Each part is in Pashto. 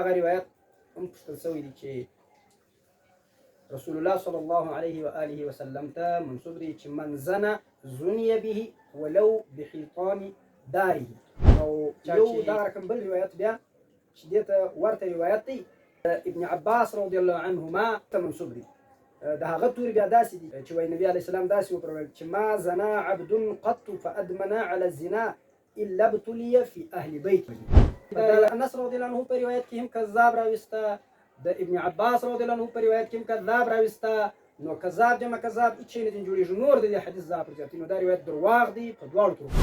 هغه روایت هم پوښتل شوی دی چې رسول الله صلی الله علیه و آله وسلم ته منسوب دی چې من زنا زنی به ولو بحيطان داره. او یو دا رقم بل روایت بیا چې دې ته ورته روایت دی، ابن عباس رضی الله عنهما ته منسوب دی. د هغه توري بیا داسې دي چې وایي نبی علیه السلام داسې وفرمایل چې ما زنا عبد قط فأدمن على الزنا الا ابتلي في اهل بيته. د انس رضی الله عنه په روایت کې هم کذاب راوسته، د ابن عباس رضی الله عنه په روایت کې هم کذاب راوسته. نو کذاب جمع کذاب هیڅ شی نه دي جوړېږي، نور د دې حدیث ضعف زیاتوي. نو دا روایت درواغ دی په دواړو طرقو.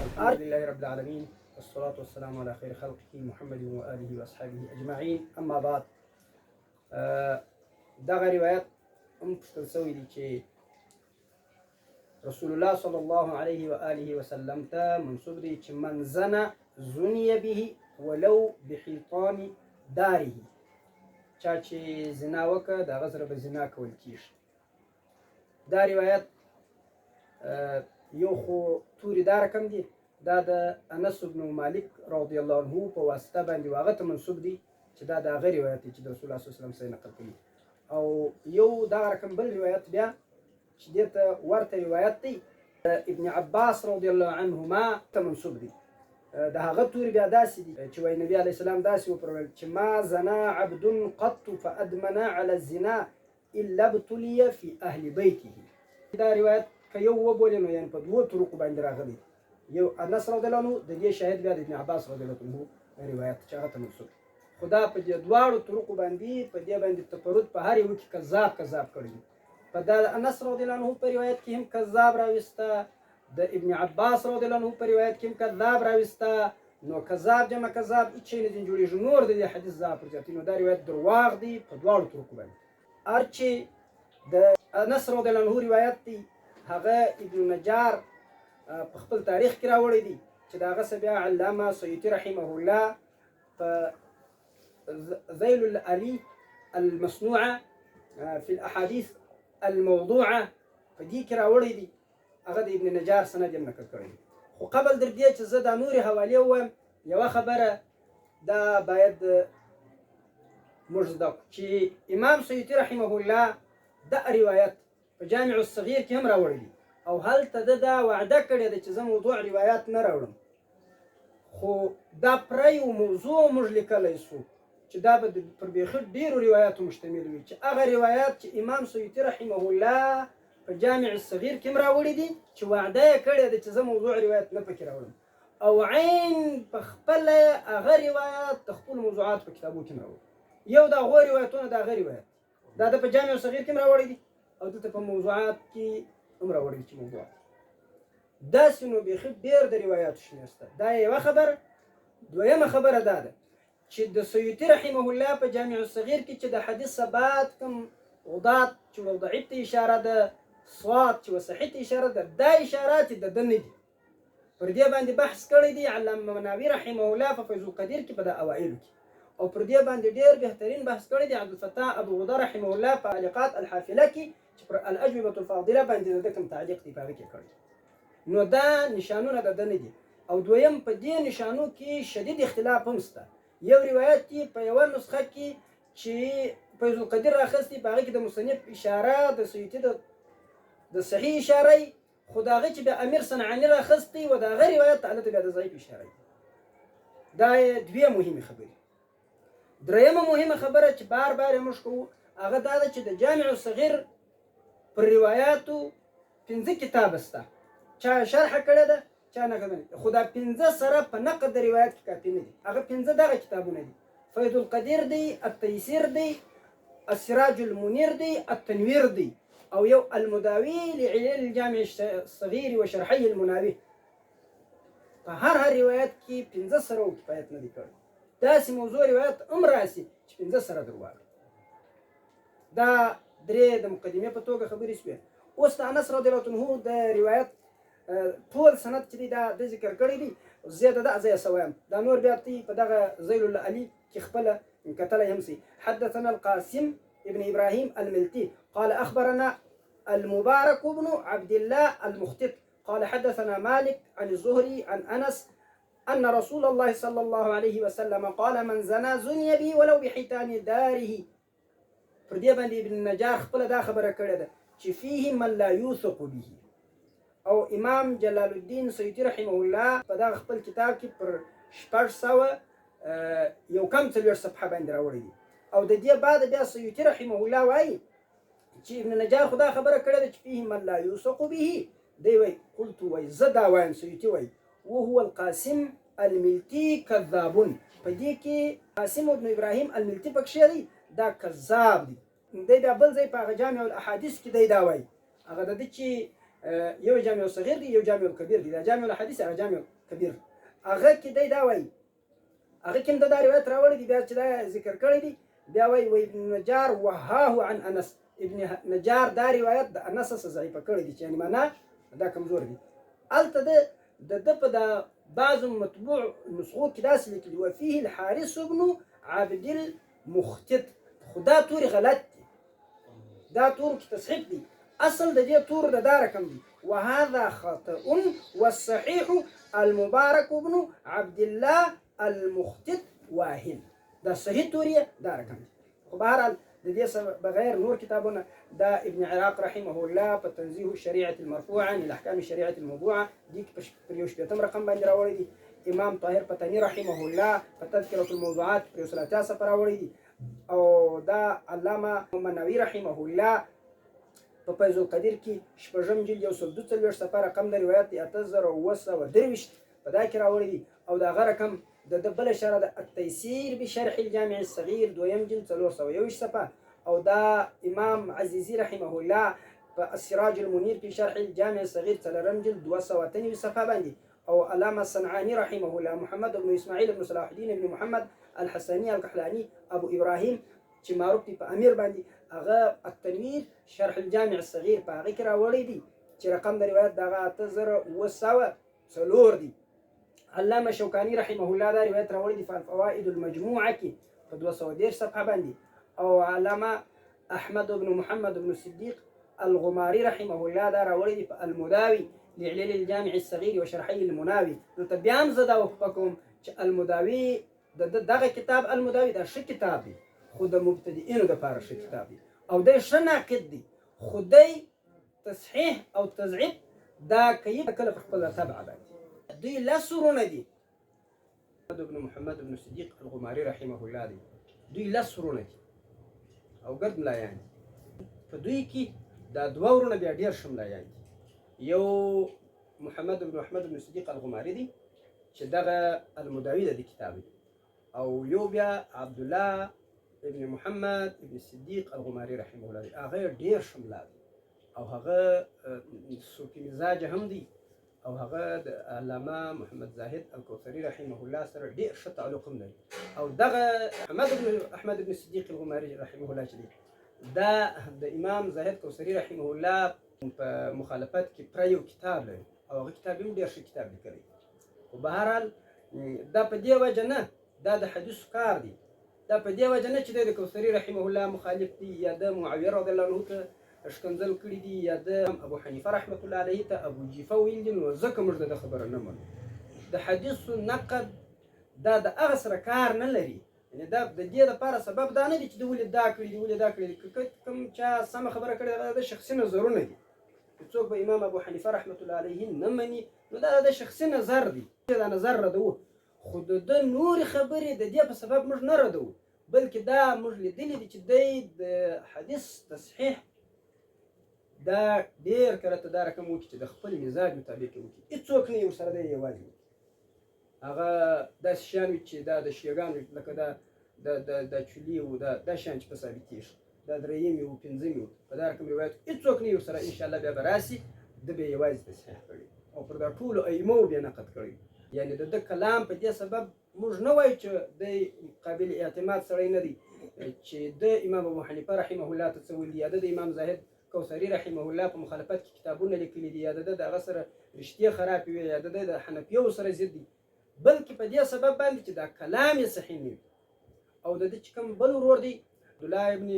الحمد لله رب العالمین والصلاة والسلام على خير خلقه محمد وآله وأصحابه أجمعين، أما بعد. دغه روایت هم پوښتل شوی دی چې رسول الله صلی الله علیه و آله وسلم ته منسوب دی چې من زنا زنی به ولو بحيطان داره، چا چې زنا وکړه د هغه سره به زنا کول کیږي. دا روایت یو خو توري دا رقم دي، دا د انس بن مالک رضی الله عنه په واسطه باندې هغه ته منسوب دی چې دا د هغه روایت دی چې د رسول الله صلی الله علیه وسلم سره نقل کوي. او یو دا رقم بل روایت بیا چې دې ته ورته روایت دی، ابن عباس رضی الله عنهما ته منسوب دی. د هغه توري بیا داسې دي چې وایي نبی علیه السلام داسې وفرمایل چې ما زنا عبد قط فأدمن على الزنا الا ابتلي في اهل بيته. دا روایت که یو وبولې نو یعنې په دوو طرقو باندې راغلی، یو انس رضی الله عنه، د دې شاهد بیا د ابن عباس رضی الله عنه روایت چې هغه ته منسوب. خو دا په دې دواړو طرقو باندې په دې باندې تفرد په هر یو کې کذاب کذاب کړی. په دا انس رضی الله عنه په روایت کې هم کذاب راوسته، د ابن عباس رضی الله عنه په روایت کې هم کذاب راوسته. نو کذاب جمع کذاب هیڅ شی نه دي جوړېږي، نور د دې حدیث ضعف زیاتوي. نو دا روایت درواغ دی په دواړو طرقو باندې. هر چې د انس رضی الله عنه روایت دی هغه ابن نجار په خپل تاریخ کې راوړی دی چې د هغه څه بیا علامه سیوطي رحمه الله په ذيل العلي المصنوعة في الأحاديث الموضوعة په دې کې راوړی دی، هغه د ابن نجار سند یې نقل کړی دی. خو قبل در دې چې زه دا نورې حوالې ووایم، یوه خبره دا باید موږ زده کړو چې امام سیوطي رحمه الله دا روایت په جامع الصغیر کې هم راوړی دی او هلته ده دا وعده کړې ده چې زه موضوع روایت نه راوړم، خو دا پری یو موضوع موږ لیکلی سو چې دا به پر بیخي ډېرو روایاتو مشتمل وي، چې هغه روایات چې امام سیوطي رحمه الله په جامع الصغیر کې هم راوړي دي چې وعده یې کړې ده چې زه موضوع روایت نه پکې راوړم، او عین په خپله هغه روایت د خپلو موضوعاتو په کتابو کې هم راوړي. یو د هغو روایتونه د هغه روایت دا د په جامع الصغیر کې هم راوړي دي او دلته په موضوعات کې هم راوړي دي چې موضوعات داسې. نو بیخي ډېر د روایاتو شمېر شته. دا یوه خبره. دویمه خبره دا ده چې د سیوطي رحمه الله په جامع الصغیر کې چې د حدیث ثبات کوم غدات چې و ضعیف ته اشاره ده، صواد چې و صحیح ته اشاره ده، دا اشارات د ده نه دي. پر دې باندې بحث کړی دی علامه مناوي رحمه الله په فیض القدیر کې په د اوایلو کې، او پر دې باندې ډېر بهترین بحث کړی دی عبدالفتاح ابو غده رحمه الله په تعلیقات الحافله کې چې پر الاجوبة الفاضله باندې د ده کوم تعلیق دی په هغه کې کړی. نو دا نشانونه د ده نه دي. او دویم په دې نشانو کې شدید اختلاف هم شته. یو روایت دی په یوه نسخه کې چې فیض القدیر راخستی په هغه کې د مصنف اشاره د سیوطي د صحیح اشاره، خو د هغه چې بیا امیر صنعاني راخستی و د هغه روایت ته هلته بیا د ضعیف اشاره دی. دا دوې مهمې خبرې. درېیمه مهمه خبره چې بار بار یې موږ کوو هغه دا ده چې د جامع الصغیر پر روایاتو پنځه کتابه شته، چا شرح کړې ده چا نقد نه، خو دا پنځه سره په نقد د روایت کې کافي نه دي. هغه پنځه دغه کتابونه دي: فیض القدیر دی، التیسیر دی، السراج المنیر دی، التنویر دی، او یو المداوي لعلل الجامع الصغیر وشرحه المناوي. په هر هر روایت کې پنځه سره کفایت نه دی کړی. داسې موضوع روایت هم راسي چې پنځه سره درواغ. دا درې د مقدمې په توګه خبرې شوې. اوس د انس رضی الله عنه د روایت ټول سند چې دی دا د ذکر کړی دی، زه د دا ځای څه وایم، دا نور بیا تی په دغه ذیل العلی کې خپله کتلی هم سي. حدثنا القاسم ابن ابراهيم الملتي قال اخبرنا المبارك بن عبد الله المختط قال حدثنا مالك عن الزهري عن انس ان رسول الله صلى الله عليه وسلم قال من زنا زني به ولو بحيتان داره. پر دې باندې ابن نجار خپله دا خبره کړې ده چې فيه من لا يوثق به. او امام جلال الدین سیوطي رحمه الله په دغه خپل کتاب کې پر 641 صفحه باندې راوړی دي. او د دې بعد بیا سیوطي رحمه الله وایي چې ابن نجار خو دا خبره کړې ده چې فيه من لا يوثق به. دی وایي قلت وایي زه دا وایم، سیوطي وایي وهو القاسم الملتي کذاب. په دې کې قاسم ابن ابراهیم الملتي پکښې دی، دا کذاب دی. دی بیا بل ځای په هغه جامع الاحادیث کې دی دا وایي، هغه د ده چې یو جامع صغیر دی یو جامع کبیر دی، دا جامع الاحادیث هغه جامع کبیر، هغه کې دی دا وایي، هغه کې هم دا روایت راوړی دی، بیا چې دا ذکر کړی دی بیا وایي و ابن نجار وهاه عن انس. ابن نجار دا روایت د انس څخه ضعیفه کړی دی چې یعنې معنا دا کمزور دی. هلته د ده په دا بعضو مطبوع نسخو کې داسې لیکلي وفيه الحارث بن عبد المختت، خو دا توري غلط دي، دا تورو کې تصحیف دی. اصل د دې تور د دا رقم دی وهذا خطأ والصحيح المبارك بن عبد الله المختت واهن، دا صحیح توري دا رقم دی. خو بهرحال د دې بغیر نور کتابونه دا ابن عراق رحمه الله په تنزیه الشریعة المرفوعة عن الاحکام الشریعة الموضوعة دې کې پر 21 رقم باندې راوړی دی. امام طاهر پتني رحمه الله په تذکرة الموضوعات پر 180 صفحه راوړی دی. او دا علامه منوي رحمه الله په فیض القدیر کې شپږم جلد 142 صفحه رقم د روایت دی 8723 په دا کې راوړی دی. او د هغه رقم د ده بله شرح ده التیسیر بشرح الجامع الصغیر دویم جلد 421 صفحه. او دا امام عزیزي رحمه الله په السراج المنیر په شرح الجامع الصغیر څلورم جلد 298 صفحه باندې. او علامه صنعاني رحمه الله محمد بن اسماعیل بن صلاح الدین بن محمد الحسني الکحلاني ابو ابراهیم چې معروف دی په امیر باندې، هغه التنویر شرح الجامع الصغیر په هغه کې راوړی دی چې رقم د روایت دغه 8704 دی. علامه شوکاني رحمه الله دا روایت راوړی دی په الفوائد المجموعه کې په 230 صفحه باندې. او علامه احمد بن محمد بن صدیق الغماري رحمه الله دا راوړی دی په المداوي لعلل الجامع الصغیر وشرحي المناوي. نو ته بیا هم زه دا وقفه کوم چې المداوي د دغه کتاب المداوي دا ښه کتاب دی، خو د مبتدئینو دپاره ښه کتاب دی او دی ښه ناقد دی، خو دی تصحیح او تضعیف دا کوي کله په خپله طبعه باندې. دوی لس وروڼه دي. محمد بن محمد بن صدیق الغماري رحمه الله دی، دوی لس وروڼه دي او ګرد ملایان دي. په دوی کې دا دوه وروڼه بیا ډېر ښه ملایان دي. یو محمد بن احمد بن صدیق الغماري دی چې دغه المداوي د دې کتاب دی، او یو بیا عبدالله ابن محمد ابن صدیق الغماري رحمه الله دی، هغه ډېر ښه ملا دی او هغه صوفي مزاج هم دی، او هغه د علامه محمد زاهد الکوثري رحمه الله سره ډېر ښه تعلق هم لري. او دغه احمد بن احمد بن صدیق الغماري رحمه الله چې دی دا د امام زاهد کوثري رحمه الله په مخالفت کې پوره یو کتاب لري او هغه کتاب یې هم ډېر ښه کتاب لیکلی. خو بهرحال دا په دې وجه نه، دا د حدیثو کار دی، دا په دې وجه نه چې دی د کوثري رحمه الله مخالف دی یا د معاویه رضی الله عنه ته ښکنځل کړي دي یا د ابو حنیفه رحمة الله علیه ته ابو جیفه ویل دي، نو ځکه موږ د ده خبره نه منو. د حدیثو نقد دا د هغه سره کار نه لري، یعنې دا د دې لپاره سبب دا نه دی چې ده ولې دا کړي دي ولې دا کړي دي. که کوم چا سمه خبره کړې ده د شخصي نظرونه دي، که څوک به امام ابو حنیفه رحمة الله علیه نه مني نو دا د شخصي نظر دی، دا نظر ردوو، خو د ده نورې خبرې د دې په سبب موږ نه ردوو، بلکې دا موږ لیدلي دي چې دی د حدیث تصحیح دا ډېر کله ته دا رقم وکړي چې د خپل مزاج مطابق یې وکړي، هېڅوک نه یې ورسره دی یوازې وکړي. هغه داسې شیان وي چې دا د شیعګانو لکه دا د د د چولې و دا دا شیان چې په ثابتېږي، دا درېیمې و پنځمې و، په دا رقم روایت هېڅوک نه یې ورسره انشاءالله بیا به راسي، ده به یې یوازې تصحیح کړي او پر دا ټولو ائمو به یې نقد کړی. یعنې د ده کلام په دې سبب موږ نه وایو چې دی قابل اعتماد سړی نه دی چې د امام ابو حنیفه رحمه الله ته څه ویلي یا د امام زاهد کوثري رحمه الله په مخالفت کې کتابونه لیکلي دي یا د ده د هغه سره رشتې خرابې وي یا د ده د حنفیو سره ضد دي، بلکې په دې سبب باندې چې دا کلام یې صحیح نه وي. او د ده چې کوم بل ورور دی عبدالله ابن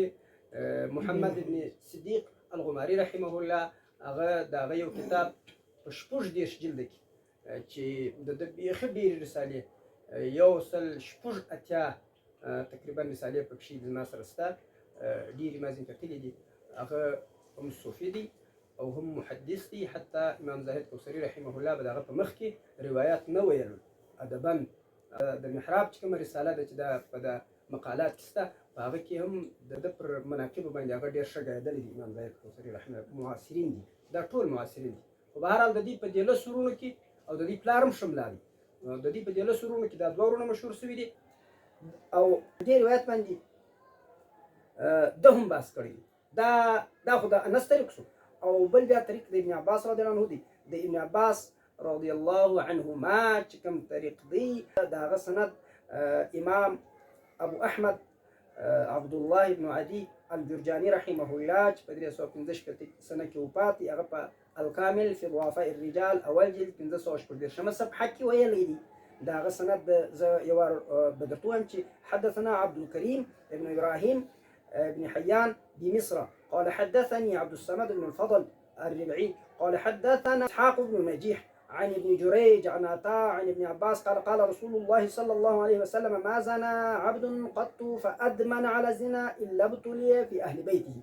محمد ابن صدیق الغماري رحمه الله، هغه د هغه یو کتاب په 36 جلد کې چې د ده بیخي ډېرې رسالې، 186 تقریبا رسالې پکښې زما سره شته، ډېرې ما ځینې کتلې دي. هغه هم صوفي دی او هم محدث دی. حتی امام زاهد کوثري رحمه الله به د هغه په مخ کې روایات نه ویل ادبا. د محراب چې کومه رساله ده چې دا په د مقالات کې شته، په هغه کې هم د ده پر مناقبو باندې هغه ډېر ښه ګایدلی دی. امام زاهد کوثري رحمه الله معاصرین دي، دا ټول معاصرین دي. خو بهرحال د دې په دې لسو وروڼو کې، او د دې پلار هم ښه ملا دی، د دې په دې لسو وروڼو کې دا دوه وروڼه مشهور سوي دي. او دې روایت باندې ده هم بحث کړی دی. دا خو د انس طریق شو، او بل بیا طریق د ابن عباس رضی الله عنه دی. د ابن عباس رضی الله عنهما چې کوم طریق دی، د هغه سند امام ابو احمد عبد الله بن عدي الجرجاني رحمه الله چې په 365 سنه کې وفات دی، هغه په الکامل في ضعفاء الرجال اول جلد 536 صفحه کې ویلی دی. د هغه سند زه یو وار به درته ووایم چې حدثنا عبد الكريم ابن ابراهيم ابن حيان بمصر قال حدثني عبد الصمد بن الفضل الربعي قال حدثنا اسحاق بن نجيح عن ابن جريج عن عطاء عن ابن عباس قال قال رسول الله صلى الله عليه وسلم ما زنى عبد قط فأدمن على الزنا إلا ابتلي في أهل بيته.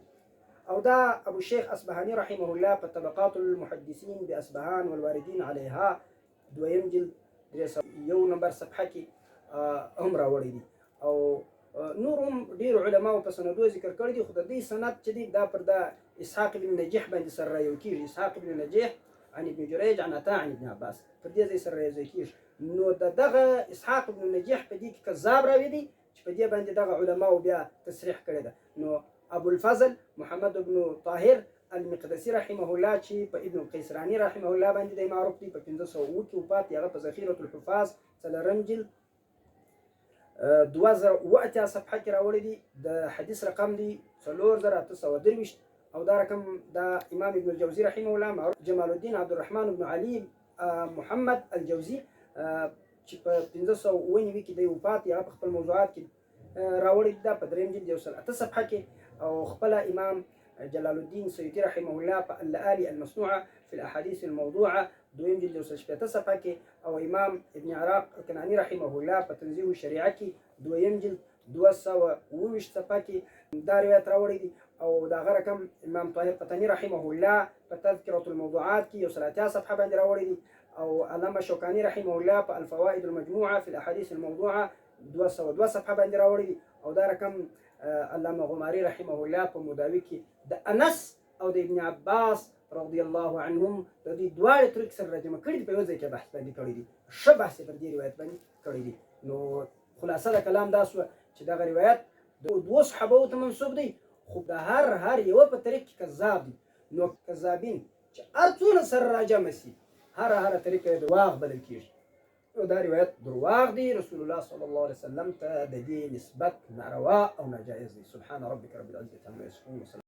او دا ابو الشيخ اصبهاني رحمه الله په طبقات المحدثين باصبهان والواردين عليها دویم جلد 301 نمبر صفحه کې هم راوړی دي. او نور هم ډېر علماو په سندو ذکر کړي دي، خو د دې سند چې دی دا پر دا اسحاق بن نجیح باندې سره رایو کېږي. اسحاق بن نجیح عن ابن جريج عن عطاء عن ابن عباس پر دې ځای سره یو ځای کېږي. نو د دغه اسحاق بن نجیح په دې کې کذاب راوي دی چې په دې باندې دغه علماو بیا تصریح کړې ده. نو ابو الفضل محمد بن طاهر المقدسي رحمه الله چې په ابن القیسراني رحمه الله باندې دی معروف دی، په 507 کې وفات دی. هغه په ذخیرة الحفاظ څلورم جلد 2087 صفحه کې راوړی دی. د حدیث رقم دی 4823. او دا رقم دا امام ابن الجوزي رحمه الله معروف جمال الدین عبدالرحمن بن علي محمد الجوزي چې په 597 کې دی وفات دی، هغه په خپل موضوعات کې راوړی دی. دا په دریم جلد 108 صفحه کې. او خپل امام جلال الدين سيوطي رحمه الله په اللآلي المصنوعة في الأحاديث الموضوعة دویم جلد 160 صفحه کې. او امام ابن عراق الکنعاني رحمه الله په تنزیه الشریعه کې دویم جلد 227 صفحه کې دا روایت راوړی دی. او دا هغه رقم امام طاهر قطني رحمه الله په تذکرة الموضوعات کې 180 صفحه باندې راوړی دی. او علامه شوکاني رحمه الله په الفوائد المجموعة في الأحاديث الموضوعة 202 صفحه باندې راوړی دی. او دا رقم علامه غماري رحمه الله په مداوي کې د انس او د ابن عباس رضی الله عنهم د دې دواړې طرق سره راجمع کړي دي، په یو ځای کې بحث باندې کړی دی، ښه بحث یې پر دې روایت باندې کړی دی. نو خلاصه د کلام دا سوه چې دغه روایت د دوو صحابو ته منسوب دی، خو د هر هر یوه په طریق کې کذاب دی. نو کذابین چې هر څونه سره راجمع سي، هره هره طریقه یې درواغ بلل کېږي. نو دا روایت درواغ دی، رسول الله صلی الله علیه وسلم ته د دې نسبت ناروا او ناجایز دی. سبحان ربک رب العزة عما یصفون.